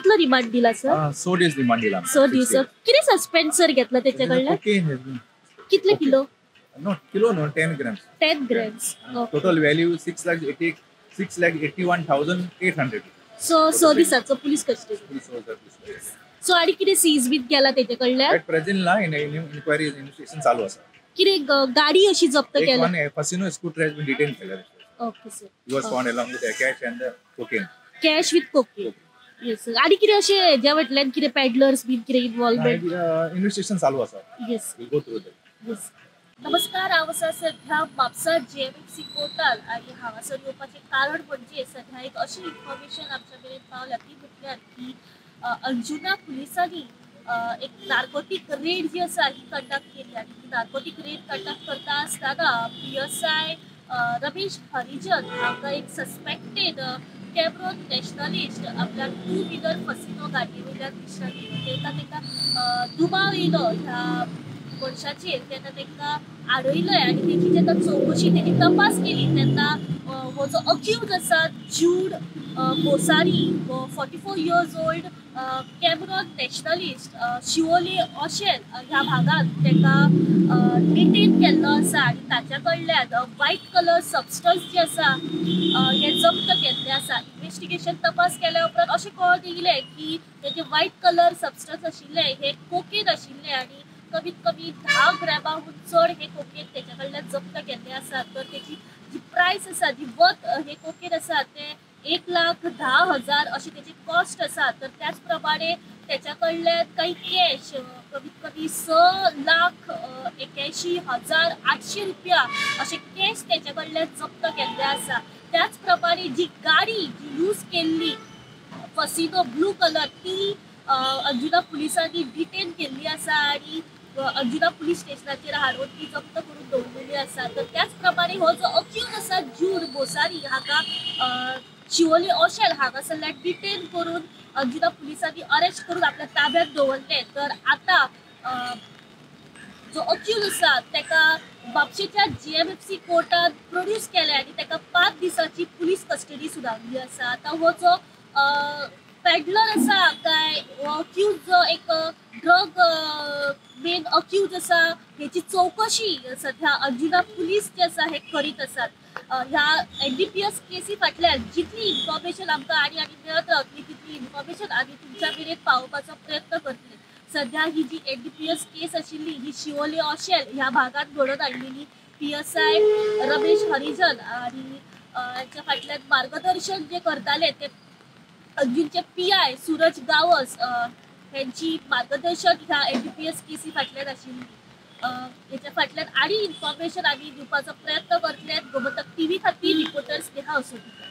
कितलो रिमांड दिला सर? 6 दीस रिमांड दिला. 6 दीस. कितें सस्पेंड सर घेतला तेच्या कडल्यान? कोकेन. कितले kilo? No kilo, no, 10 grams. 10 grams. Total value 6,81,800. So 6 दिसाचो पुलीस कस्टडी. सो आनी कितें सीज बीन केला तेचे कडल्यान? एट प्रेझेंट ना, इन्क्वायरी इन्व्हेस्टिगेशन चालू आसा. कितें गाडी अशी जप्त एक केल्या? One Fascino scooter has been detain केल्या. Okay sir. He was found along with cash and the cocaine. Cash with cocaine. Yes sir. आनी कितें अशें हेज्या फाटल्यान कितें पॅडलर्स बीन कितें इन्वॉल्वमेंट? इन्व्हेस्टिगेशन चालू आसा. Yes. Will go through that. Yes. नमस्कार, हांव आसा सध्या म्हापसा GMFC कोर्टान आनी हांगासर येवपाचें कारण म्हणजे सध्या एक अशी इन्फॉर्मेशन आमच्या मेरेन पावल्या ती म्हटल्यार की अंजुना पुलिसांनी एक नार्कोटीक रेड जी आसा ही कंडक्ट केली आनी ही नार्कोटीक रेड कंडक्ट करता आसतना PSI Ramesh Harijan हांकां एक सस्पेक्टेड कॅमरोन नॅशनलिस्ट आपल्या 2 व्हिलर फसिनो गाडये वयल्यान दिश्टाक येयलो. तेन्ना तांकां दुबाव येयलो ह्या मनशाचेर, तेन्ना तांकां आडयलें आनी तेजी जेन्ना चवकशी तेजी तपास केली तेन्ना हो जो अक्यूज आसा ज्यूड बोसारी हो 44 years old Cameron nationalist Siolim Oshel ह्या भागांत ताका डिटेन केल्लो आसा आनी ताच्या कडल्यान व्हायट कलर सबस्टन्स जे आसा हे जप्त केल्ले आसा. इन्वेस्टिगेशन तपास केल्या उपरांत अशें कळोन येयलें की तेजे व्हायट कलर सबस्टन्स आशिल्ले हे कोकेन आशिल्ले आनी कमीत कमी 10 ग्रॅमाहून चड हे कोकेन तेच्या कडल्यान जप्त केल्ले आसा. तर तेजी जी प्रायस आसा, जी वर्थ हे कोकेन आसा ते 1,10,000 अशी तेची कॉस्ट आसा. तर त्याच प्रमाणे तेच्या कडल्यान काही कॅश कमीत कमी 6,81,800 रुपया अशे कॅश तेच्या कडल्यान जप्त केल्ले आसा. त्याच प्रमाणे जी गाडी जी यूज केल्ली फसिनो ब्लू कलर ती अंजुना पुलिसांनी डिटेन केल्ली आसा आनी अंजुना पुलीस स्टेशनाचेर हाडून ती जप्त करून दवरलेली आसा. तर त्याच प्रमाणे हो जो अक्यूज आसा ज्यूड बोसारी हाका शिवोली ओशेल हांगासरल्यान डिटेन करून अंजुना पुलिसांनी अरेस्ट करून आपल्या ताब्यात दवरले. तर आतां जो अक्यूज आसा ताका म्हापशेच्या GMFC कोर्टात प्रोड्यूस केले आनी ताका 5 दिसांची पुलीस कस्टडी सुनावली आसा. आतां हो जो पॅडलर आसा काय हो अक्यूज जो एक ड्रग मेन अक्यूज आसा हेची चवकशी सध्या अंजुना पुलीस जे आसा हे करीत आसात. ह्या NDPS केसी फाटल्यान जितली इन्फॉर्मेशन आमकां आनी आनी मेळत रावतली तितली इन्फॉर्मेशन आमी तुमच्या मेरेन पावोवपाचो प्रयत्न करतले. सध्या ही जी NDPS केस आशिल्ली ही शिवोले ओशेल ह्या भागांत घडोवन हाडलेली. PSI Ramesh Harijan आनी हाच्या फाटल्यान मार्गदर्शन जे करताले ते अंजुनचे PI Suraj Gawas हेंची मार्गदर्शन ह्या NDPS केसी फाटल्यान आशिल्ली. हेच्या फाटल्यान आनी इन्फॉर्मेशन आमी दिवपाचो प्रयत्न करतले. गोमंतक टीव्ही खातीर रिपोर्टर स्नेहा असोटीकर.